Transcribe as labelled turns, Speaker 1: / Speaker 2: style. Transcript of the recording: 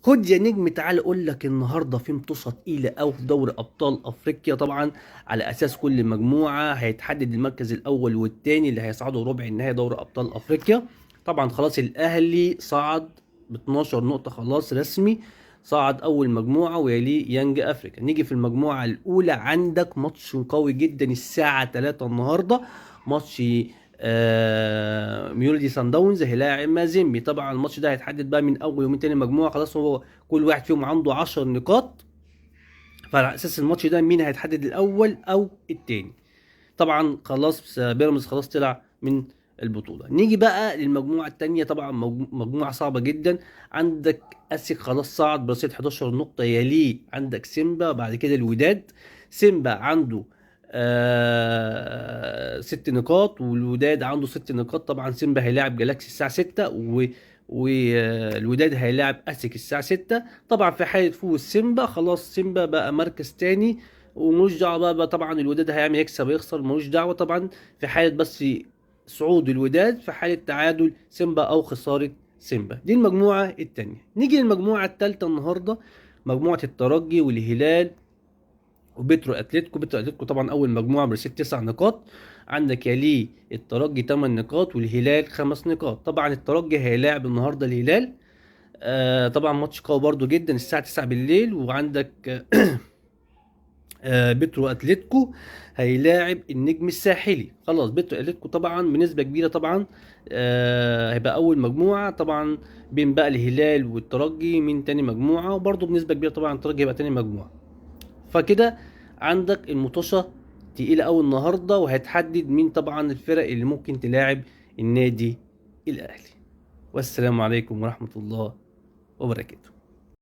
Speaker 1: خد يا نجم، تعال اقول لك النهارده في مطوشه تقيلة قوي في دوري ابطال افريقيا. طبعا على اساس كل مجموعة هيتحدد المركز الاول والثاني اللي هيصعدوا ربع النهائي دوري ابطال افريقيا. طبعا خلاص الاهلي صعد ب 12 نقطه، خلاص رسمي صعد اول مجموعة، ويليه يانج افريكا. نيجي في المجموعة الاولى، عندك ماتش قوي جدا الساعة 3 النهارده، ماتش ميولدي سان داونز هيلاعب مازيمبي. طبعا الماتش ده هيتحدد بقى من اول ومن تاني مجموعة، خلاص هو كل واحد فيهم عنده 10 نقاط، فعلى اساس الماتش ده مين هيتحدد الاول او التاني. طبعا خلاص بيراميدز خلاص طلع من البطولة. نيجي بقى للمجموعة الثانية، طبعا مجموعة صعبة جدا. عندك اسيك خلاص صعد برصيد 11 نقطة، يليه عندك سيمبا، بعد كده الوداد. سيمبا عنده 6 نقاط والوداد عنده 6 نقاط. طبعا سيمبا هيلاعب جالاكسي الساعة 6 والوداد هيلاعب اسيك الساعة 6. طبعا في حاله فوز سيمبا خلاص سيمبا بقى مركز تاني وملوش دعوه بقى طبعا الوداد هيعمل يكسب يخسر ملوش دعوه. طبعا في حاله بس صعود الوداد، في حاله تعادل سيمبا او خسارة سيمبا. دي المجموعة الثانية. نيجي للمجموعة الثالثة النهارده، مجموعة الترجي والهلال وبترو اتلتيكو. بترو اتلتيكو طبعا اول مجموعة برصيد 9 نقاط، عندك يليه الترجي 8 نقاط والهلال 5 نقاط. طبعا الترجي هيلاعب النهارده الهلال، طبعا ماتش قوي برضو جدا الساعة 9 بالليل. وعندك بترو اتلتيكو هيلاعب النجم الساحلي. خلاص بترو اتلتيكو طبعا بنسبة كبيرة طبعا هيبقى اول مجموعة، طبعا بين بقى الهلال والترجي من تاني مجموعة، وبرضو بنسبة كبيرة طبعا الترجي هيبقى تاني مجموعة. فكده عندك المطوشه تقيلة قوي النهارده، وهتحدد مين طبعا الفرق اللي ممكن تلاعب النادي الاهلي. والسلام عليكم ورحمة الله وبركاته.